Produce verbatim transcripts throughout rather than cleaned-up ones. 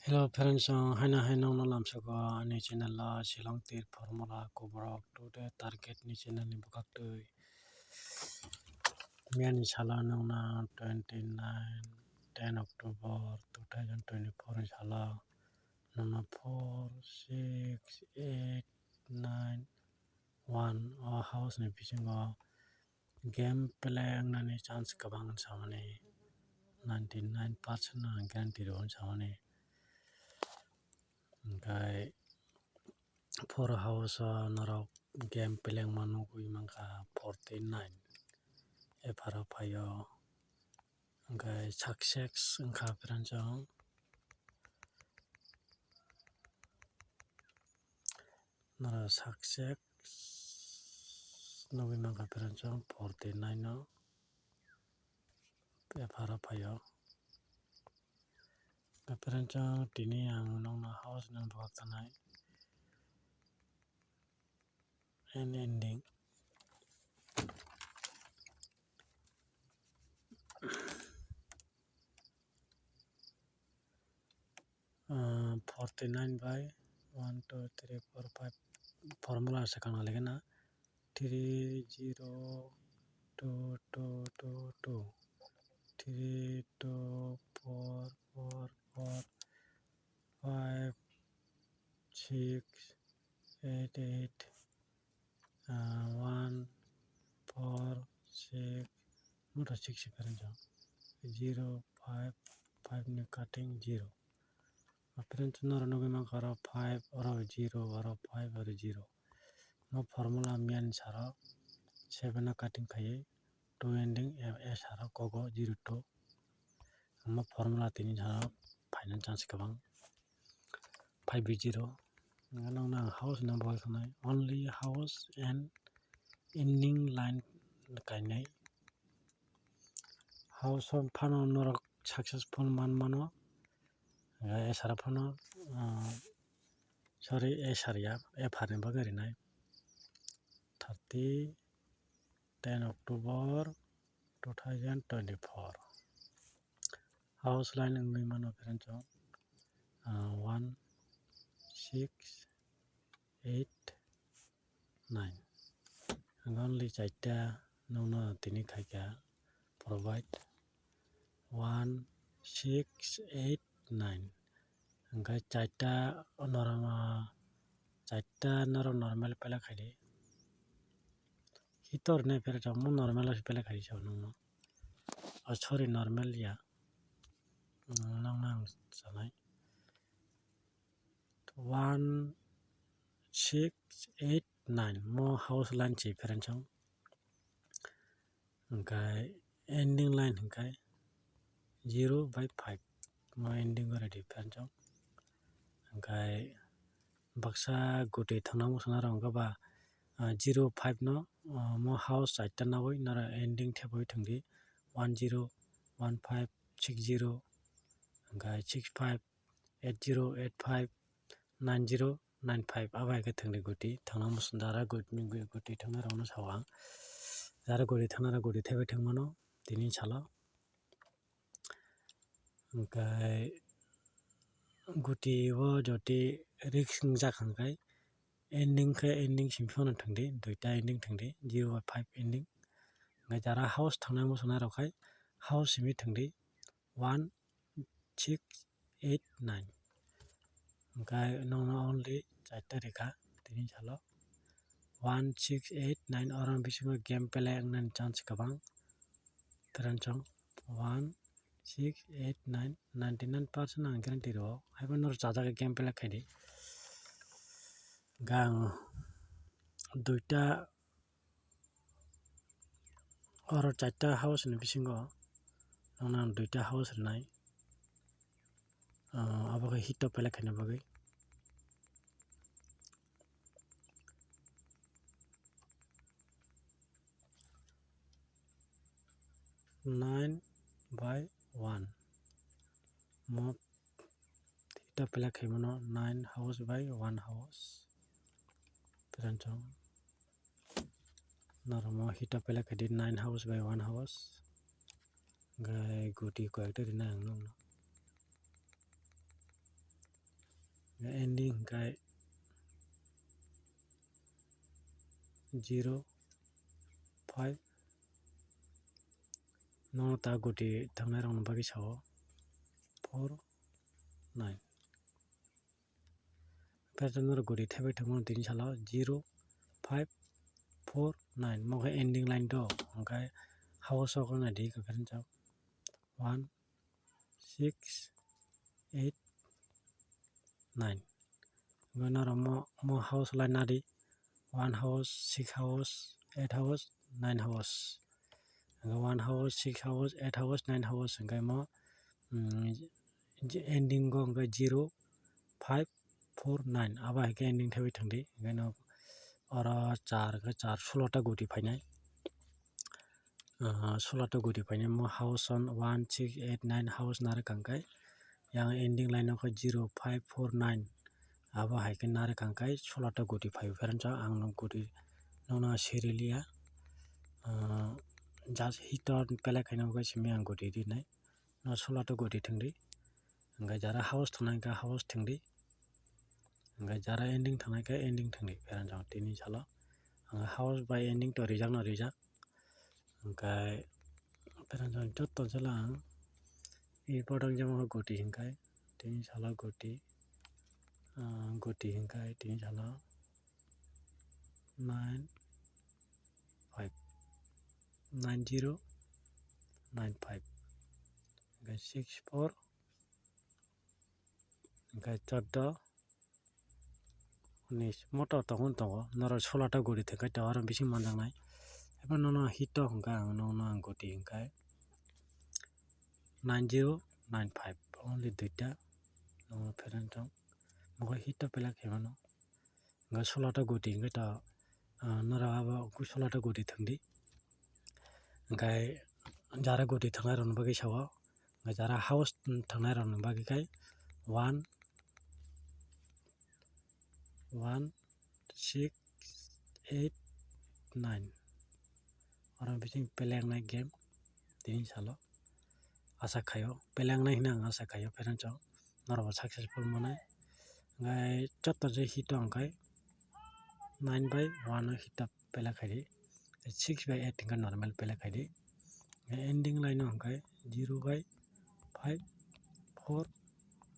Hello friends, ang haino hai nokno lamsoko ani channel o Shillong Tir Formula Kuborok. Today target ni channel ni bwkhaktwi miyani salo nokna twenty nine ten October two thousand twenty four ni salo nokna four six eight nine one o house ni bisingo game play wngnani chance kwbang hinwi samani, ninety nine percent no ang guarantee rw hinwi samani. Hwnkhe four house o norok game play wngma nugwi mankha forty nine, epharo phaio. Hwnkhe success wngkha friends o. Noro success nugwi mankha friends o forty nine o, epharo phaio. Friends o tini ang nokno house ni bwkhak tanai and ending. Ah, forty nine by one two three four five formula se kang legena three zero two two two two three two four four four five six eight eight ah, one four six, moto six se phereng jang, zero five, five ni cutting zero. Friends, noro nugwi mankha oro five, oro zero, oro five, oro zero. Mo formula miyani saro seven o cutting khaiwi two ending, e, e saro kogo zero two. Omo formula tini jora phaina chance kwbang, five B zero. Nokno ang house no bwkhak sanai, only house and ending line kainai. House o phano norok successful man mano, esara phano, ah, sorry, esar ya, ephar ni bagwi rinai. Thirty, ten October two thousand twenty-four. House line wngwi mano friends o, ah, one six eight nine. Ang only chaita nokno tini khaikha provide one six eight nine. Hwnkhe chaita normal, chaita norok normal pele khaidi. Hitor ne pele chamo normal se pele khaidi chamo nokno. Oh, sorry, normal ya. Nokno ang sanai. One six eight nine mo house line se pele chamo. Hwnkhe ending line hwnkhe zero by five mo ending o ready phereng jang. Hwnkhe baksa goti thangna muchungna rok hwnkhe ba, ah, zero five no, ah, mo house chaita nawi noro ending thepwi thangdi one zero, one five, six zero, hwnkhe six five, eight zero eight five nine zero nine five abo hai khe thangdi goti thangna muchung dara goti thangna rokno sao ang. Dara goti thangna rok goti thaibai thangmano tini salo. Hwnkhe goti o joti risk wngjak hwnkhe ending khe ending simi phano thangdi, duita ending thangdi, zero five ending. Hwnkhe jara house thangnai muchungnai rok khai house simi thangdi one six eight nine. Hwnkhe nokno only chaita rikha tini salo. One six eight nine oro bisingo game play wngnani chance kwbang. Friends o one six eight nine, ninety nine percent ang guarantee rwo. Haibo norok chajak game play khaidi. Gang duita Oro chaita house ni bisingo nokno ang duita house rwnai. Ah, abo khe hit o pele khaina bagwi. Nine by one. Mo hit o pele khaimano nine house by one house. Peransong. Norok mo hit o pele khaidi nine house by one house. Hwnkhe goti koi ekta rinai ang nokno. Ending hwnkhe zero five. Nono ta goti thangnai rokni bagwi sao four nine. Pherto norok goti thaibai thangmano tini salo zero five four nine. Mo khe ending line to, hwnkhe house o naidi, one six eight nine. Hwnkhe norok mo, mo house line nadi, one house, six house, eight house, nine house. Hwnkhe one house, six house, eight house, nine house hwnkhe mo, mm, ending o hwnkhe zero five four nine, abo hai khe ending thaibai thangdi. Hwnkhe no oro char khe char, sulota goti phainai. Ah, sulota goti phainai mo house on one six eight nine house narwk hwnkhe yang ending line o khe zero five four nine, abo hai khe narwk hwnkhe sulota goti phaibo pherang cha ang no goti nono siriliya. Ah, just hit on pelek khaina bagwi simi ang goti rinai. No sulota goti thangdi. Hwnkhe jara house thangnai khe house thangdi. Hwnkhe jara ending thangnai khe ending thangdi. Pherang jang tini salo. Hwnkhe house bai ending to rijak no rijak. Hwnkhe pherang jang joto jala ang. I podok jemon goti hwnkhe tini salo goti. Ah, goti hwnkhe tini salo nine five. Nine zero nine five. Hwnkhe six four. Hwnkhe chordo, unis, moto tongo, tongo. Norok sulota goti thangkhe to aro bising manjaknai. Ebo nono hit o hwnkhe ang nono ang goti hwnkhe nine zero nine five, only duita. Nono pherang tong. Mokhe hit o pelek khaimano. Hwnkhe sulota goti hwnkhe to, ah, norok abo sulota goti thangdi. Hwnkhe jara goti thangnai rokni bagwi sao. Hwnkhe jara house thangnai rokni bagwi khai one, one six eight nine. Oro bising pelek nai game tini salo. Asa khaio pelek nai hwnwi ang asa khaio, pherang chao norok bo successful manai. Hwnkhe joto je hit o hwnkhe nine by one o hit o pelek khaidi, six by eight hwnkhe normal pelek khaidi. Ending line o hwnkhe zero by five four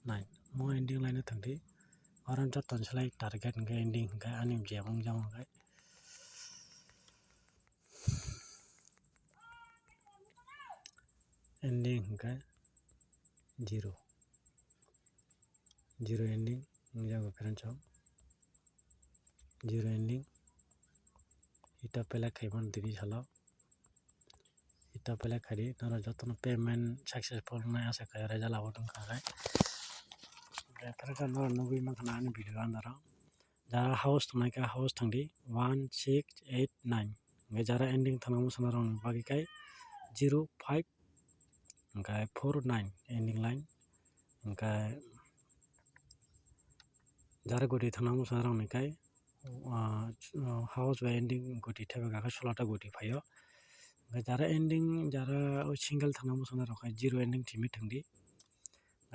nine. Mo ending line o thangdi. Oro joto ni slai target hwnkhe ending hwnkhe ani jemon jemon hwnkhe. Ending hwnkhe zero. Zero ending wngjago pherang chao. Zero ending. Ita pelek khaimano tini salo. Ita pelek khaidi, norok jotono payment successful wngnai asa khaio, result abo tongkha khe. Hwnkhe pherang chao norok nugwi mankha ani video andaro. Jara house tongnai khe house thangdi, one six eight nine. Hwnkhe jara ending thangna muchungnai rokni bagwi khe zero five, hwnkhe four nine ending line. Hwnkhe jara goti thangna muchungnai rokni khe, ah, house bai ending goti thaibai khe sulota goti phaio. Hwnkhe jara ending, jara o single thangna muchungnai rok khe zero ending simi thangdi.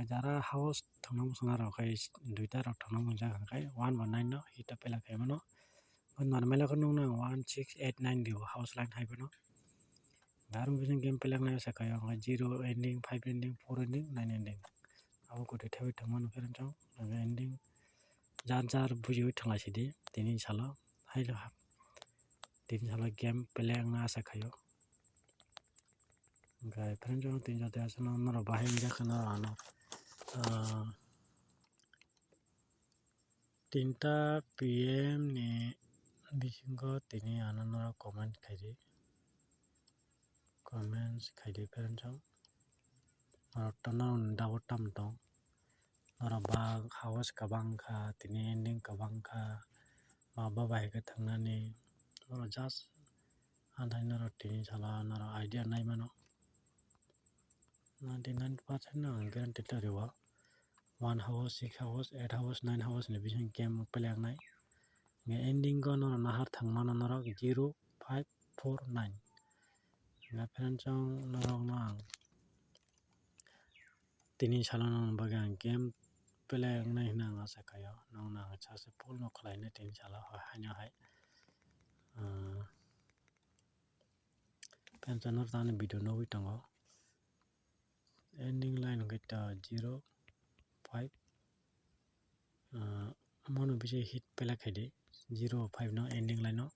Jara house thangna muchungnai rok khe duita rok thangna muchungjak hwnkhe one by nine no hit o pelek khaimano. Normal o khe nuknai one six eight nine di o house line hai phano. Aro bising game pelek nai asa khaio hwnkhe zero ending, five ending, four ending, nine ending. Abo goti thaibai thangmano pherang chao. Ending jar jar bujiwi thanglaisidi tini salo. Haino tini salo game pelek nai asa khaio. Hwnkhe pherang chao tini joto aswkno norok bahai wngya khe norok ano, ah, tinta P M ni bisingo tini ano norok comment khaidi, comments khaidi pherang chao. Norok to norok ni doubt tamo tong? Norok ba house kwbang kha, tini ending kwbang kha, ma ba bai khe thangnani, norok just anthai norok tini salo norok idea nai mano. Ninety nine percent no ang guarantee twi rio. One house, six house, eight house, nine house ni bising game pelek nai. Ending o norok nahar thangmano norok zero five four nine. Nga pherang chao norok no ang tini salo nang bagwi ang game play wngnai hwnwi ang acha khaio. Nokno ang successful no khlainai tini salo haino hai. Ah, pensa no tani video nugwi tongo. Ending line hwnkhe ta zero five. Ah, mono bisi hit play khaidi zero five no ending line no.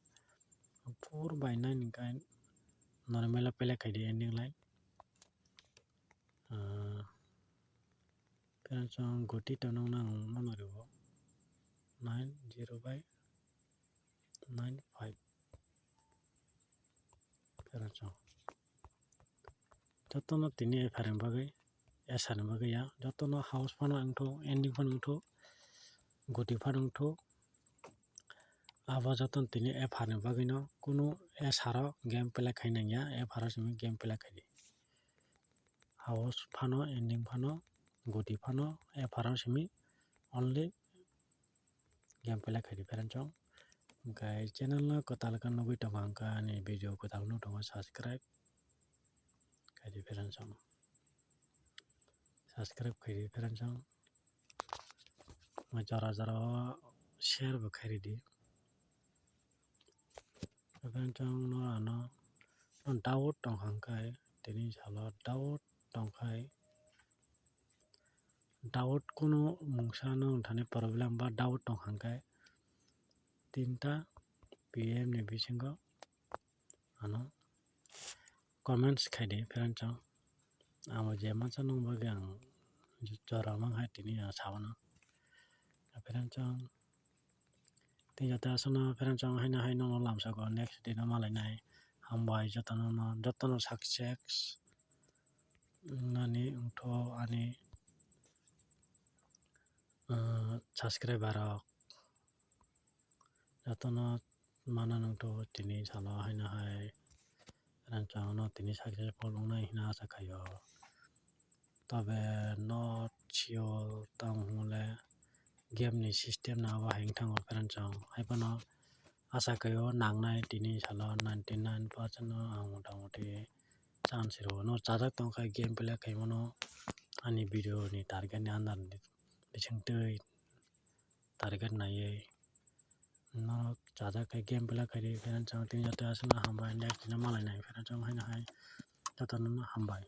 Four by nine hwnkhe normal play khaidi ending line. Ah, pensa goti tongo nang mano ribo nine zero by nine five. Pensa jotono tini epharni bagwi, esani bagwi ya, jotono house phano wngthok, ending phano wngthok, goti phano wngthok, abo jotono tini epharni bagwino kunu esaro game play khai nangya, epharo simi game play khaidi. House phano, ending phano, goti phano, epharo simi only game play khaidi friends chong. Hwnkhe channel no kwtal khe nugwi tongo, hwnkhe ani video kwtal no tongo, subscribe khaidi friends chong. Subscribe khaidi friends chong. Jora jora o share bo khairidi. Friends chong no ano doubt tong hwnkhe tini salo doubt tongkhai. Doubt kunu mungsa no thani problem ba doubt tong hwnkhe tinta P M ni bisingo ano comments khaidi friends chong. Amo je mansa nung bagwi ang jora mankhai tini ang sabono friends chong. Tei joto aswkno friends chong haino hai nono lamsao next video no malainai. Hambai jotono no, jotono success nani wngtho ani, ah, subscriber rok jotono mana nungtho tini salo haino hai friends chong no tini successful wngnai hwnwi acha khaio. Tobe not sure tamo hwnle game ni system no abo hai wngthango friends chong. Haiphano acha khaio nangnai tini salo ninety nine percent no ang mota moti chance rwo. No chajak tongkha game play khaimano ani video ni target ni under ni bisingtwi target naiwi. Norok chajak khe game play khaidi friends chong tini joto aswkno hambai next dino malainai friends chong haino hai jotono hambai.